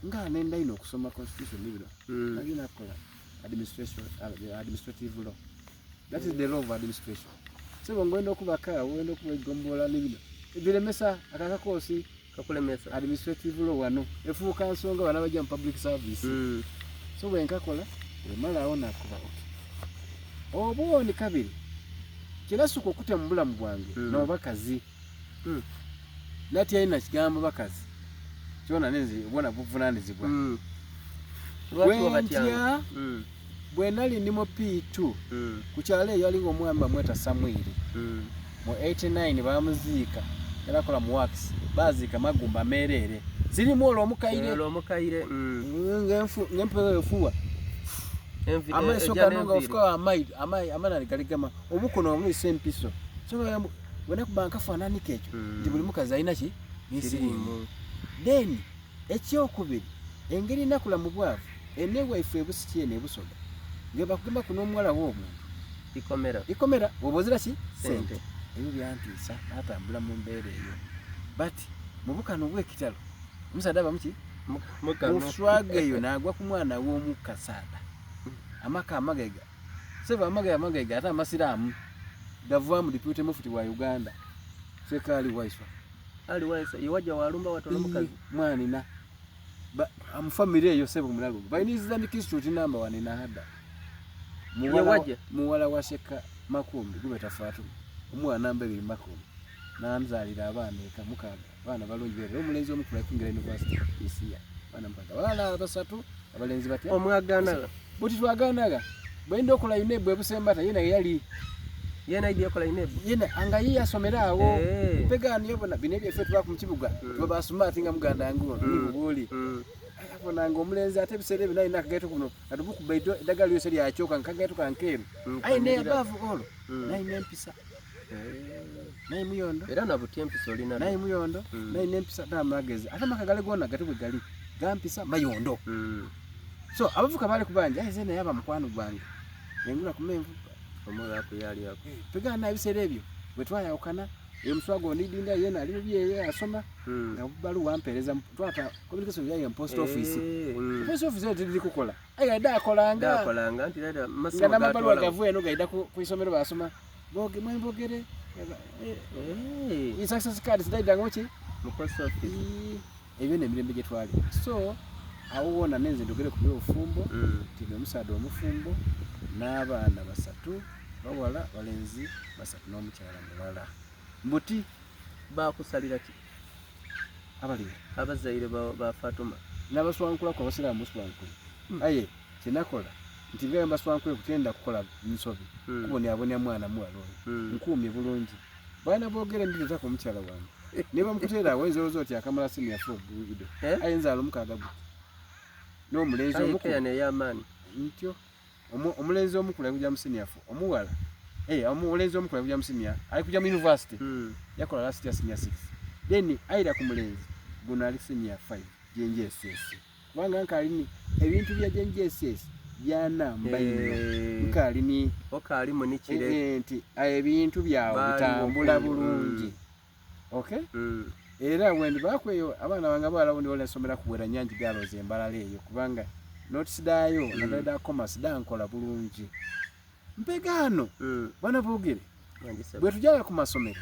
Nga nenda inho okusoma constitution ni bino. Mm. Nagenda kukola administration, administrative law. That is the law of administration. Sebo ngwenda okubaka, wenda okuba egombola ni bino. Ebiremesa akakakoosi Kakulemesa. Administrative law wano efuuka nsonga bana bajja mu public service. So bwe nkakola wemala awo nakuba okay. Obwoni kabiri kyenasuka okutya mu bulamu bwange n'obakazi. Natya ina kigambo bakazi kyona nenze obwona buvunanizibwa. Bwentya bwe nali ndi mu P2 ku kyalo eyo yalinga omwami bamweta Samwiri. Mu 89 bamuziika yali akola mu works baziika magumba mereere zirimu olwo omukaire olwo omukaire ng'empewo efuwa amaiso gano nga ofuka amanani galigama omukono wamuyisa empiso so bwenakuba nkafaananika ekyo nti buli mukazi alina ki nesirimu. Then ekyokubiri engeri nakula mu bwavu eno ewaife ebusiki eno ebusoga ngebakugemaku n'omuwala w'omuntu ikomera ikomera woba ozira ki sente ebyo byantiisa natambula mu mbeera eyo but mu bukano obw'ekitalo omusaadha aba muki mu swaga eyo nagwa ku mwana w'omukasaada amaka amagaiga sebo amagaiga amagaiga ate amasiraamu gavaamu deputy mufti wa Uganda Sheikh Ali Waiswa Ali Waiswa iwaja walumba watono mukazi mwanina mu family eyo sebo mulalu balina Islamic Institute number 1 nahada muwala muwala wa Sheikh Makumbi gubeta Fatuma omuwala namba ebiri Makumbi nanzalira abaana eka mukaaga abaana balungi bere omulenzi omukulu akungira university isiya abaana mukaaga abaana basatu abalenzi batya omwaganaga buti twaganaga bwenda okola UNEB ebusembata yena yali yena idi okola UNEB yena anga ye yasomera awo hey. Eh. Pega niyo bona bine byeffe tuba ku kibuga mm. tuba basoma ati nga muganda ngo mm. ni bugoli mm. abona nga omulenzi ate ebiseera ebyo naye nakagaito kuno atubukuba eddagala lyose lyakyoka nkagaito kankeeru mm. aye naye abaavu olwo mm. naye nempisa naye muyondo era nabuti empisa olina naye muyondo mm. naye nempisa ate amagezi ate amaka gali gona gati bwe gali gampisa mayondo mm. So abavuka bali kubanja aye naye aba mukwano gwange engula ku menvu omwana kuyali ako eh, pegana ebiseera ebyo bwe twayawukana eyo muswago onidinda yena ali bubye asoma mm. nga baluwa mpereza twata communication yayo post office eh, mm. Post office eyo tiri kukola aye gaida akolanga akolanga nti dada nga n'amabaluwa gavuye eno gaida ku isomero basoma boge mwembogere eh. Success card zidaidanga muki mu post office ebyo n'emirembe gye twali so awo wona nenze ndogere ku byobufumbo nti mm. omusaadha omufumbo n'abaana basatu bawala balenzi basatu n'omukyala mulala mbuti bakusalira ki abaliwo abazaire ba, ba Fatuma nabaswankulaku abasiraamu muswankule mm. aye kyenakola nti nga mbaswankule kutenda kukola nsobi mm. kubonyabonya mwana muwala oyo mm. nkuumye bulungi baana boogere ndidotako omukyala wange ne bamukuteera awo oyinza olowooza oti akamala senior four buido eh? aye nzaala omukaaga guti n'omulenzi omukulu ey'amaani ntyo omulenzi omukulu ali kuja mu senior four omuwala eh, omulenzi omukulu ali kuja mu senior ali kuja mu university yakola last year senior 6 then aira ku mulenzi guno ali senior 5 JNJSS kubanga nkaali ebintu bya JNJSS byanamba ino Eh. nkaali ni okaali munikire eh, nti ebintu byawe bitambula bulungi okay Mm. Era wendi baku eyo abaana bange abawala bundi wali nsomera ku Bwera Nyangi Girls e Mbarara eyo kubanga notes daayo naddala da commerce dankola bulungi. Mpegaano bwana Bogere bwe tujjanga ku masomero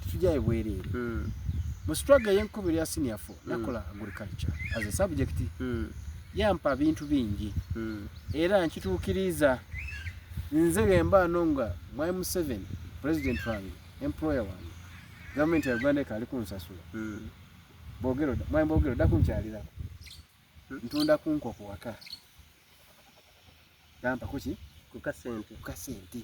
tetujjayo bwereere. Mu struggle ey'enkubiro ya senior 4 nakola agriculture as a subject yampa bintu bingi era nkituukiriza nze bwe mba no nga Mwami Museveni president wange employer wange gavumenti ya Uganda ekaali kunsasula mm. bogero mwami bogero dda kunkyalirako mm. ntunda ku nkoko waka gampa kuki kukasente kukasente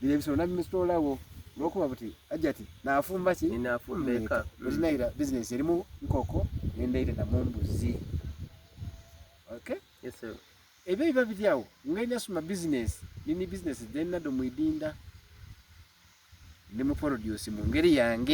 bino ebisolo nabimitoolawo olwokuba buti ajja ti nafumba ki nafumba eka buti naira bizinesi erimu nkoko nendaire namumbuzi okay yes sir ebyo biba biri awo nga nasoma bizinesi nini bizinesi denado mwidinda ndi mu produce mu ngeri yange.